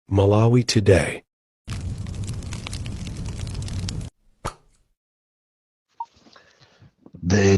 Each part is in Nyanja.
Malawi Today. The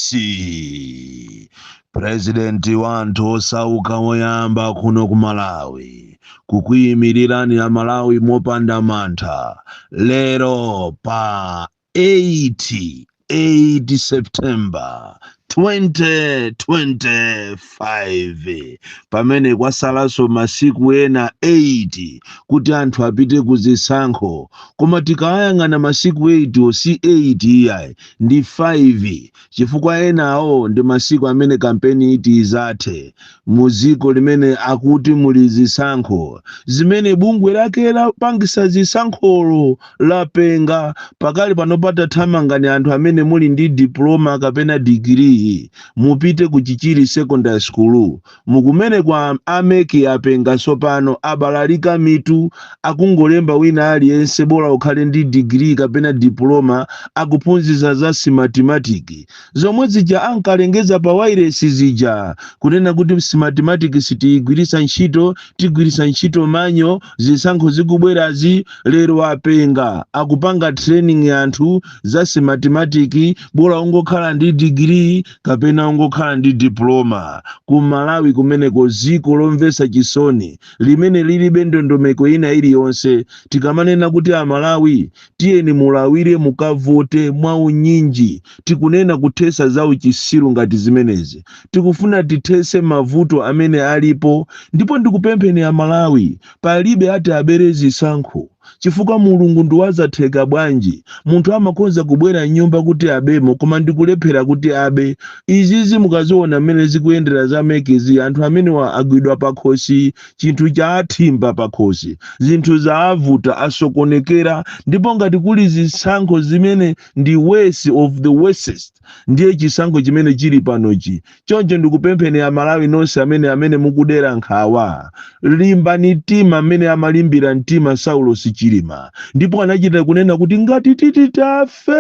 DC President wa anthu osauka woyamba kuno ku Malawi kukuyimirirani a Malawi mopanda mantha lero pa 8 8 September 2025 pamene kwasalanso masiku ena 8 kuti anthu apite ku zisankho, koma tikayang'ana masiku 8 wo si 8 iyayi, ndi 5 chifukwa enawo ndi masiku amene kampeni iti izathe mu dziko limene akuti muli zisankho zimene bungwe lake lapangisa zisankholo lapenga. Pakali pano patathamangani anthu amene muli ndi diploma kapena digiri, mupite ku Chichiri Secondary School mukumene kwa a MEC apenga tsopano, abalalika mitu, akungolemba wina aliyense bola ukhale ndi digiri kapena diploma, akuphunzitsa za Smartmatic zomwe zija ankalengeza pa wailesi zija kunena kuti Smartmatic sitiyigwiritsa ntchito, tigwiritsa ntchito manual zisankho zikubwerazi. Lero apenga, akupanga training anthu za Smartmatic, bola ungokhala ndi digiri kapena ungokhala ndi diploma. Ku Malawi kumeneko, ziko lomvetsa chisoni limene lilibe ndondomeko ina iliyonse. Tikamanena kuti Amalawi tiyeni mulawire mukavote mwaunyinji, tikunena kuthesa za uchisiru ngati zimenezi. Tikufuna tithese mavuto amene alipo, ndipo ndikupempheni Amalawi, palibe ati abere zisankho chifukwa Mulungu ndiwazatheka bwanji. Munthu amakonza kubwera mnyumba kuti abemo, koma ndikulephera kuti abe. Izizi mukaziona mmene zikuyendera za MEC zi, anthu amenewa agwidwa pakhosi, chinthu chaathimba pakhosi, zinthu zaavuta, asokonekera. Ndipo ngati kuli zisankho zimene ndi worst of the worstest, ndiye chisankho chimene chili panochi. Choncho ndikupempheni Amalawi nonse amene mukudera nkhawa, limbani mtima amene amalimbira mtima Saulos Chilima, ndipo anachita kunena kuti ngati titi tafe,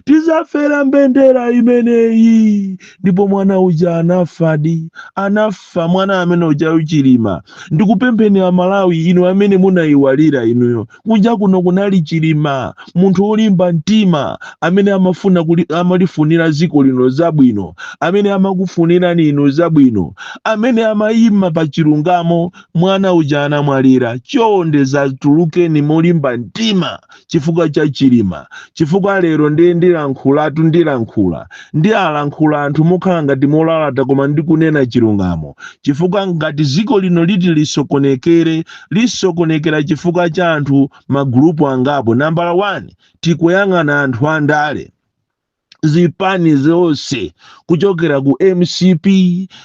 tizafera mbendera imeneyi. Ndipo mwana uja anafadi, anafa mwana amene uja Chilima. Ndikupempheni Amalawi inu amene munayiwalira, inuyo kunja kuno kunali Chilima, munthu wolimba mtima amene amafuna amalifunira dziko lino zabwino, amene amakufunirani inu zabwino, amene amayima pa chilungamo. Mwana uja anamwalira. Chonde zatulukeni molimba mtima chifukwa cha Chilima, chifukwa lero ndiye ndilankhulatu, ndilankhula, ndi alankhula anthu mokhala ngati molalata, koma ndikunena chilungamo, chifukwa ngati dziko lino liti lisokonekere, lisokonekera chifukwa cha anthu magulupu angapo. Nambala 1, tikuyang'ana anthu andale, zipani zonse, kuchokera ku MCP,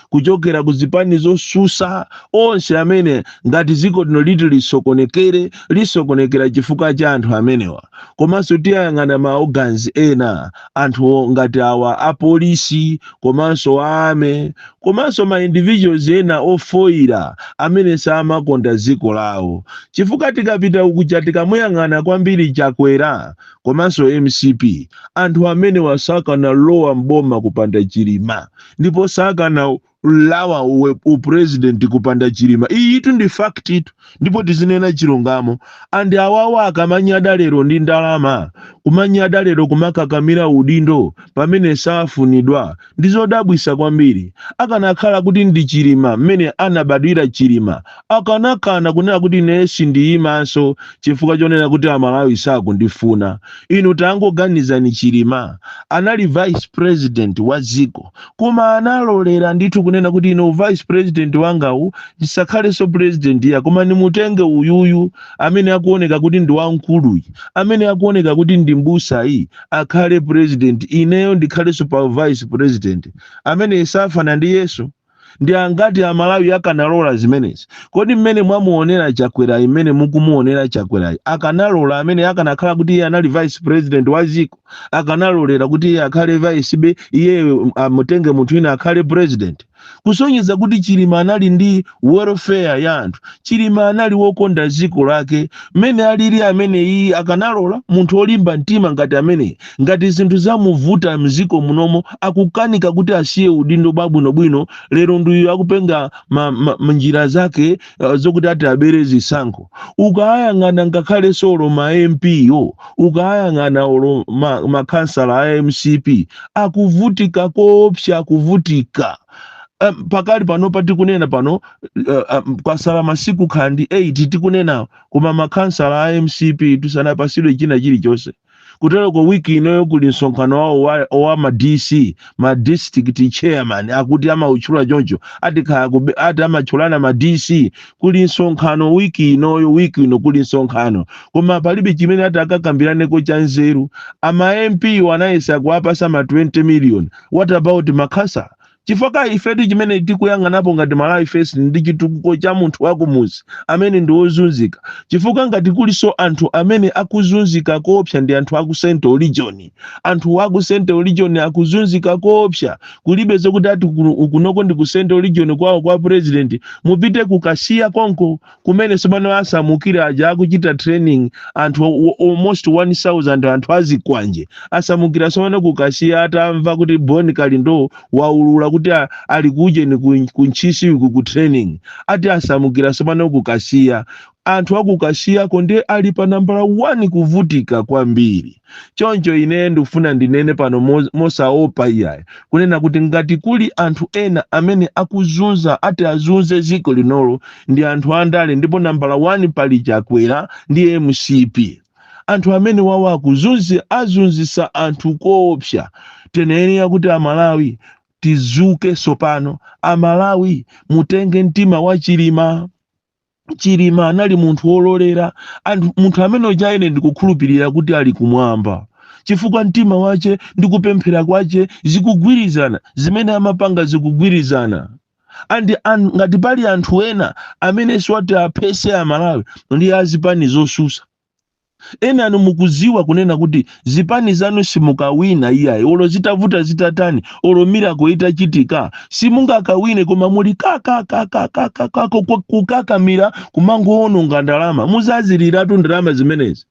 kuchokera ku zipani zosusa, onse amene ngati dziko lino liti lisokonekere, lisokonekera chifukwa cha anthu amenewa. Komanso tiyang'ana ma organs ena, anthu ngati awa apolisi, komanso army, komanso ma individuals ena ofoira amene samakonda dziko lawo, chifukwa tikapita ukuja tikamuyang'ana kwambiri Chakwera komanso MCP, anthu amene wasakanalowa mboma kupanda Chilima, ndipo sakana lawa upresident kupanda Chilima. Iyi itu ndi fact itu, ndipo tizinena chilungamo. And awawa akamanyada lero ndi ndalama, kumanyada lero kumakakamira udindo pamene safunidwa, ndi zodabwisa kwambiri. Akanakhala kuti ndi Chilima, mmene anabadwira Chilima, akanakana kunena kuti ine sindiyimanso chifukwa chonena kuti Amalawi sakundifuna. Inu tangoganizani, Chilima anali vice president wa dziko, koma analolera ndithu kunena kuti ine vice president wangawu ndisakhalenso president ya, koma ndimutenge uyuyu amene akuoneka kuti ndi wamkuluyi, amene akuoneka kuti ndi mbusayi, akhale president, ineyo ndikhalenso pa vice president. Amene safana ndi Yesu? Ndi angati Amalawi akanalola zimenezi? Kodi mmene mwamuonera Chakwerayi, mmene mukumuonera Chakwerayi, akanalola amene akanakhala kuti iye anali vice president wa dziko, akanalolera kuti iye akhale vice be, iye amutenge munthu wina akhale president? Kusonyeza kuti Chilima anali ndi welfare ya anthu. Chilima anali wokonda dziko lake. Mmene alili amene iyi akanalola munthu olimba mtima ngati amene, ngati zinthu zamuvuta mziko munomo, akukanika kuti asiye udindo bwabwinobwino, lero ndiyo akupenga njira zake zokuti ati abere zisankho. Ukayang'ana ngakhale solo ma MP yo, ukayang'ana olo makhansala a MCP akuvutika koopsa, akuvutika. Pakali pano patikunena pano, kwasala masiku khandi 8 tikunena, koma makhansala a MCP tusanapasidwe china chilichonse. Kutereko wiki inoyo kuli msonkhano wawo wa ma DC, ma district chairman, akuti amautchula choncho, ati kaya ati amatchulana ma DC. Kuli msonkhano wiki inoyo, wiki ino kuli msonkhano, koma palibe chimene ati akakambiraneko cha nzeru. Ama MP wanayesa kuwapasa ma 20 million. What about makhansala? Chifukwa ifetu chimene tikuyang'anapo ngati Malawi First ndi chitukuko cha munthu wakumuzi amene ndi wozunzika, chifukwa ngati kuliso anthu amene akuzunzika koopsa ndi anthu aku Central Region. Anthu aku Central Region akuzunzika koopsa. Kulibe zokuti ati kunoko ndi ku Central Region kwawo kwa president. Mupite kukasiya konko kumene sopano asamukira aja akuchita training anthu almost 1000, anthu azikwanje asamukira sopano kukasiya atamva kuti Bon Kalindo waulula kuti ali kujeni ku Ntchisi uku ku training. Ati asamukira sopano kukasiya. Anthu akukasiyako ndi ali pa nambala 1 kuvutika kwambiri. Choncho ine ndikufuna ndinene pano mosaopa iyayi kunena kuti ngati kuli anthu ena amene akuzunza, ati azunze dziko linolo, ndi anthu andale, ndipo nambala 1 pali Chakwera ndi MCP. Anthu amene wawo akuzunzi, azunzisa anthu koopsa. Teneni kuti Amalawi tizuke sopano. Amalawi, mutenge mtima wa Chilima. Chilima anali munthu wololera anthu, munthu amene uja ine ndikukhulupirira kuti ali kumwamba, chifukwa mtima wace ndi kupemphera kwace zikugwirizana, zimene amapanga zikugwirizana. Andi ngati pali anthu ena amene siwati aphese Amalawi ndi azipani zosusa. Ena anu mukuziwa kunena kuti zipani zanu simukawina iyayi, olo zitavuta zitatani, olo miracle itachitika simungakawine, koma muli kakakakakakaka kukakamira kumangoononga ndalama. Muzaziliratu ndalama zimenezi.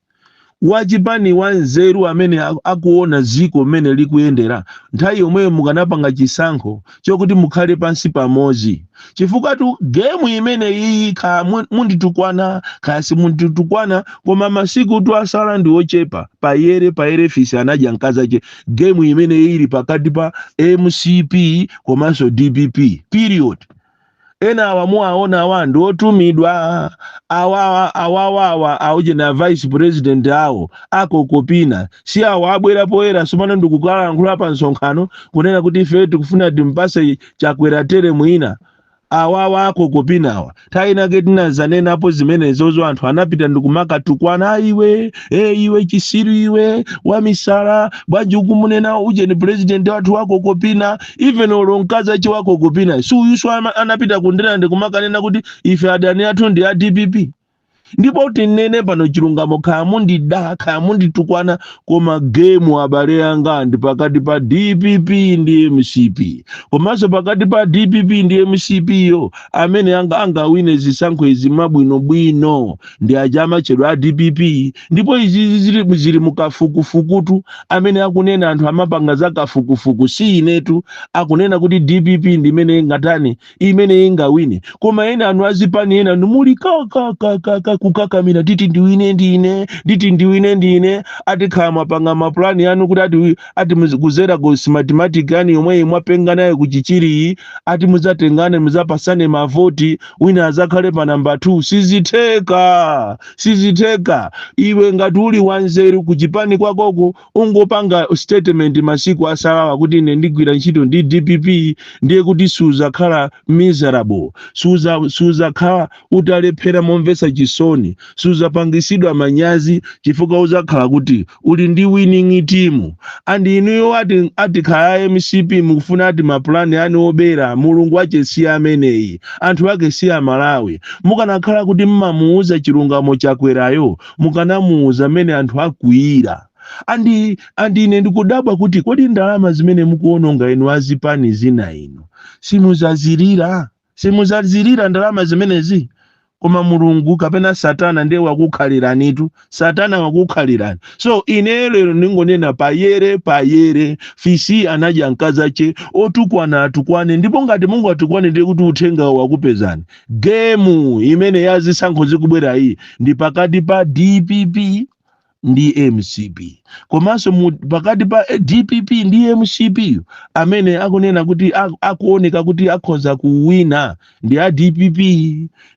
Wachipani wa nzeru amene akuona ziko mmene likuyendera, nthawi yomweyo mukanapanga chisankho chokuti mukhale pansi pamodzi, chifukwa tu game imene iyi, kaya munditukwana kaya simunditukwana, koma masiku tu asala ndi ochepa. Payere payere fisi anadya mkazache. Game imene ili pakati pa MCP komanso DPP, period. Ena awa muwaona awa ndi otumidwa awawa, awawawa auje na vice president awo akokopina, si awa abwera poyera sopano ndikukalankhula pa msonkhano kunena kuti ife tikufuna timpase Chakwera tere mwina. Awawa akokopinawa, nthawi inake tinazanenapo zimenezozo, anthu anapita ndikumakatukwana, "Iwe, iwe chisiru, iwe wamisala, bwanji ukumunena uje ni president wathu wakokopina?" Even olo mkazi achi wakokopina si uyuso anapita kundena ndikumakanena kuti ife adani athu ndi a DPP. Ndipo tinene pano chilungamo, kaya mundida kaya munditukwana, koma game, abale anga, ndi pakati pa DPP ndi MCP. Komanso pakati pa DPP ndi MCP yo, amene angawine zisankho izi mabwinobwino ndi aja amatchedwa a DPP. Ndipo izi zili mukafukufukutu amene akunena anthu amapanga za kafukufuku, si inetu, akunena kuti DPP ndi imene ingatani, imene ingawine. Koma ena anu azipani ena anu muli kakakakaka kukakamira, titi ndiwine ndine, nditi ndiwine ndine. Atikhala mwapanga mapulani anu kuti ati kuzera ku Smartmatic anu yomwe mwapenga nayo kuchichiriyi, ati mudzatengane, mudzapasane mavoti, wina azakhale pa namba 2. Sizitheka, sizitheka. Iwe ngati uli wanzeru kuchipani kwakoko, ungopanga statement masiku asalawa kuti ine ndigwira ntchito ndi DPP, ndiye kuti suzakhala miserable, suzakhala utalephera momvetsa chisoni, suzapangisidwa manyazi, chifukwa uzakhala kuti uli ndi winning team. And inuyo ati khaya MCP mukufuna ati mapulani anu obera, Mulungu wache si ameneyi, anthu ake si Amalawi. Mukanakhala kuti mmamuuza chilungamo Chakwerayo, mukanamuuza mmene anthu akwiyira. And ine ndikudabwa kuti kodi ndalama zimene mukuononga inu azipani zina inu, simuzazilira? Simuzazilira ndalama zimenezi? Koma Mulungu kapena Satana ndiye wakukhaliranitu. Satana wakukhalirani. So ine lero ndingonena payere payere, fisi anadya mkazache. Otukwana atukwane, ndipo ngati Mungu atukwane, ndiye kuti uthenga wakupezani. Game imene yazisankho zikubwera iyi ndi pakati pa DPP ndi MCP, komanso pakati pa DPP ndi MCP, amene akunena kuti akuoneka kuti akhoza kuwina ndi a DPP.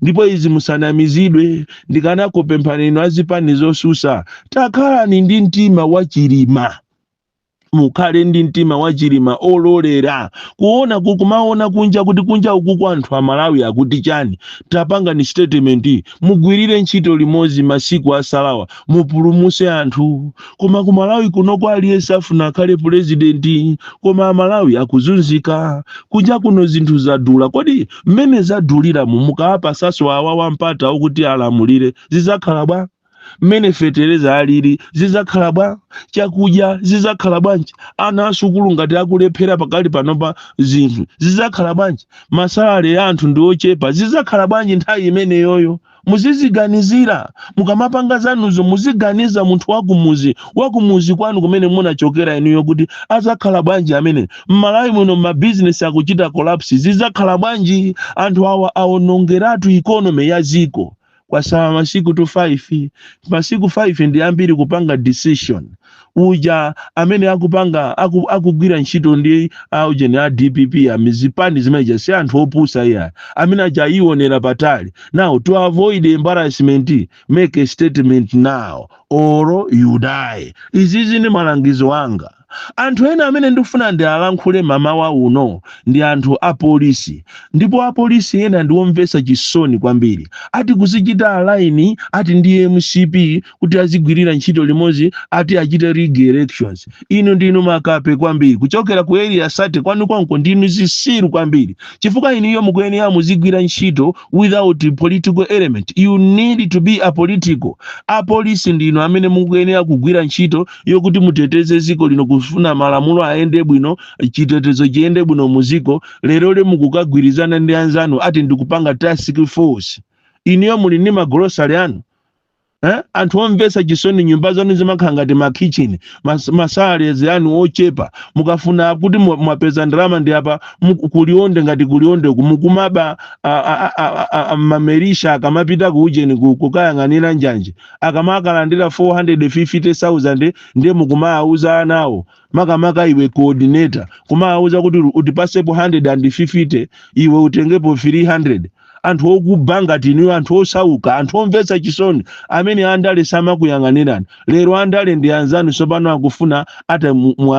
Ndipo izi musanamizidwe. Ndikanakupemphani inu azipani zosusa, takhalani ndi mtima wa Chilima, mukhale ndi mtima wa Chilima ololera kuona kumaona kunja kuti kunja uku kwa anthu Amalawi akuti chani. Tapanga ni statement, mugwirire ntchito limodzi masiku asalawa, mupulumuse anthu. Koma ku Malawi kunoko aliyense afuna akhale purezidenti, koma Amalawi akuzunzika. Kunja kuno zinthu zadula. Kodi mmene zaduliramu, mukawapasaso awa wampata okuti alamulire, zizakhala bwa? Mmene fetereza alili, zizakhala bwa? Chakudya zizakhala bwanji? Ana asukulu ngati akulephera pakali panopa, zinthu zizakhala bwanji? Ma salary ya anthu ndi ochepa, zizakhala bwanji nthawi imeneyoyo? Muziziganizira mukamapanga zanuzo. Muziganiza munthu wakumuzi, wakumuzi kwanu kumene munachokera inuyo, kuti azakhala bwanji amene Mmalawi muno mabizinesi akuchita collapse, zizakhala bwanji? Anthu awa awonongeratu economy ya ziko. Kwasala masiku to 5. Masiku 5 ndi ambiri kupanga decision. Uja amene akupanga akugwira ntchito ndi aujeni a DPP, amizipani zimeneja, si anthu opusa iya. Amene aja ayionera patali. Now, to avoid embarrassment, make a statement now or you die. Izizi ndi malangizo anga. Anthu ena amene ndikufuna ndi alankhule mamawa uno ndi anthu apolisi, ndipo apolisi ena ndiwomvetsa chisoni kwambiri. Ati kuzichita align ati ndi MCP kuti azigwirira ntchito limodzi, ati achite rig elections. Inu ndinu makape kwambiri. Kuchokera ku Area 30 kwanu konko, ndinu zisiru kwambiri, chifukwa inuyo mukuyenera muzigwira ntchito without political element. You need to be apolitical. Apolisi ndinu amene mukuyenera kugwira ntchito yokuti muteteze ziko lino, kufuna malamulo ayende bwino, chitetezo chiyende bwino muziko. Lero le mukukagwirizana ndi anzanu ati ndikupanga task force. Inuyo muli ndi ma grocery anu, eh? Anthu omvetsa chisoni, nyumba zanu zimakhala ngati ma kitchen, ma salaries anu ochepa. Mukafuna kuti mwapeza ndalama ndi apa kulionde, ngati kulionde mukumaba mamerisha akamapita ku ujeni kukayang'anira njanji, akamakalandira 450,000, ndiye mukumawauza anawo, makamaka iwe coordinator, kumawauza kuti utipasepo 150, iwe utengepo 300. Anthu okuba ngati inuyo, anthu osauka, anthu omvetsa chisoni amene andale samakuyang'anirani. Lero andale ndi anzanu tsopano akufuna ati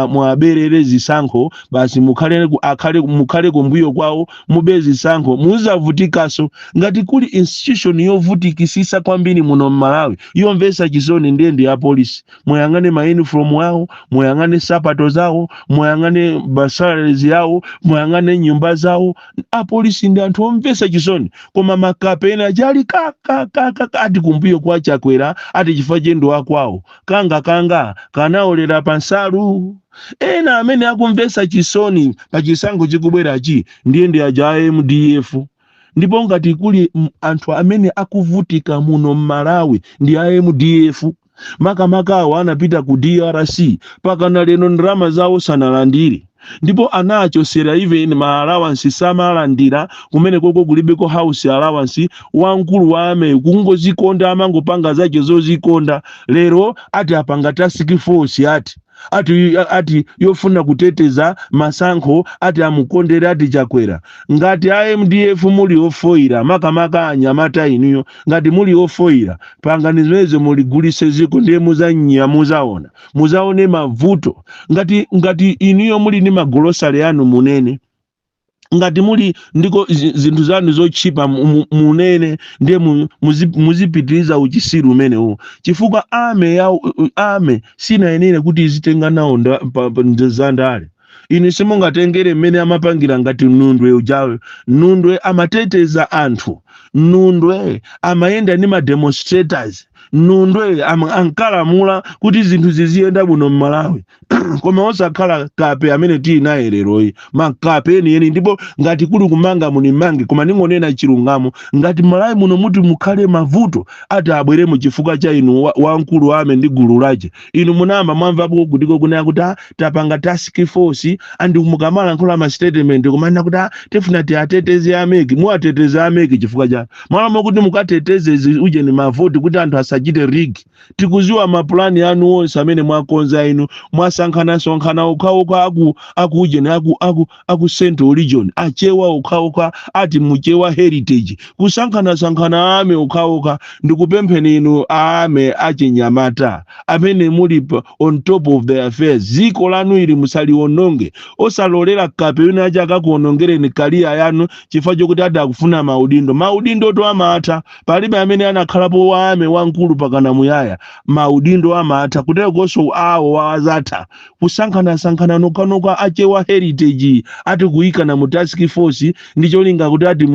mwaberere zisankho basi, mukhale akhale mukhale kumbuyo kwawo, mube zisankho, muzavutikanso. Ngati kuli institution yovutikisisa kwambiri muno mMalawi, yomvetsa chisoni, ndiye ndi apolisi. Muyang'ane ma uniform awo, muyang'ane sapato zawo, muyang'ane ma salaries yawo, muyang'ane nyumba zawo. Apolisi ndi anthu omvetsa chisoni, koma makapena chali kakakaka ati kumbuyo kwa Chakwera, ati chifukwa chendo akwawo kanga kanga kanaolera pansalu. Ena amene akumvetsa chisoni pa chisankho chikubwerachi ndiye ndi aja a MDF. Ndipo ngati kuli anthu amene akuvutika muno mMalawi ndi a MDF, makamaka awo anapita ku DRC. Pakana lero ndalama zawo sanalandire, ndipo anachosera even ma allowance, samalandira kumene koko, kulibeko house allowance. Wamkulu wa ame kungozikonda, amangopanga zache zozikonda. Lero ati apanga task force, ati yofuna kuteteza masankho, ati amukondere ati Chakwera. Ngati a MDF muli ofoira, makamaka anyamata inuyo, ngati muli ofoira, pangani zimenezo, muligulise ziko, ndiye muzanya, muzaona, muzaone mavuto. Ngati inuyo muli ndi ma grocery anu, munene. Ngati muli ndiko zinthu zanu zotchipa, munene. Ndiye muzipitiriza uchisiru umenewu, chifukwa ame ya ame sinayenere kuti izitenga nawo za ndale. Inu simungatengere mmene amapangira ngati Nundwe ujawe. Nundwe amateteza anthu, Nundwe amayenda ndi ma demonstrators. Nundwe ankalamula kuti zinthu ziziyenda bwino m'Malawi, koma osakhala kape amene tili naye leroyi, makape enieni. Ndipo ngati kuli kumanga, munimange, koma ningonena chilungamo. Ngati Malawi muno muti mukhale mavuto, ati abweremo chifukwa cha inu wamkulu wame ndi gulu lache. Inu munayamba mwamvapo kutiko kunena kuti, "Ah, tapanga task force"? Andi mukamalankhula ma statement kumanena kuti, "Ah, tifuna tiateteze a MEC." Muwateteze a MEC chifukwa cha mwalamo kuti mukateteze ujeni mavoti kuti anthu asachite rig? Tikuziwa mapulani anu onse amene mwakonza. Inu mwasankhana-sonkhana okhaokha aku ujeni aku Central Region, Achewa okhaokha, ati muchewa heritage, kusankhana-sankhana ame okhaokha. Ndikupempheni inu ame achinyamata amene muli on top of the affairs, ziko lanu ili musaliononge. Osalolera kape wina achi akakuonongereni career yanu chifukwa chokuti ati akufuna maudindo. Maudindo to amatha. Palibe amene anakhalapo wame wamkulu pakana muyaya. Maudindo amatha, kutekonso awo wazatha. Kusankhana-sankhana nokhanokha Achewa heritage, ati kuyikana mu task force ndi cholinga kuti ati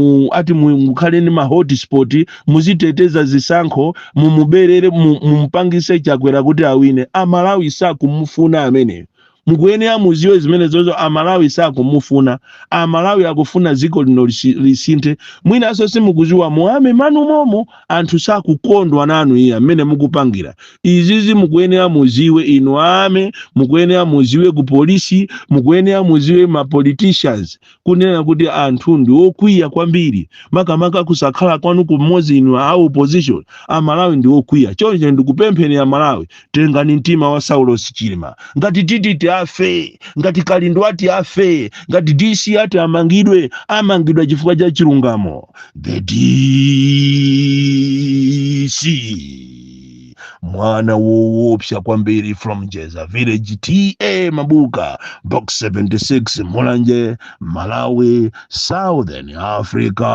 mukhale ndi ma hotspot, muziteteza zisankho, mumuberere, mumupangise Chakwera kuti awine. Amalawi sakumufuna ameneyo. Mukuyenera muziwe zimene zozo. Amalawi sakumufuna. Amalawi akufuna dziko lino lisinthe. Mwinanso simukuziwa, muame manu momo anthu sakukondwa nanu iye amene mukupangira izizi. Mukuyenera muziwe inu ame, mukuyenera muziwe ku polisi, mukuyenera muziwe ma politicians kunena kuti anthu ndi okwiya kwambiri, makamaka kusakhala kwanu kumodzi inu a opposition. Amalawi ndi okwiya. Choncho ndikupempheni Amalawi, tengani mtima wa Saulos Chilima. Ngati tititi afe, ngati Kalindo ati afe, ngati DC ati amangidwe, amangidwa chifukwa cha chilungamo. The DC, mwana woopsa kwambiri, from Jeza Village, TA Mabuka, Box 76, Mulanje, Malawi, Southern Africa.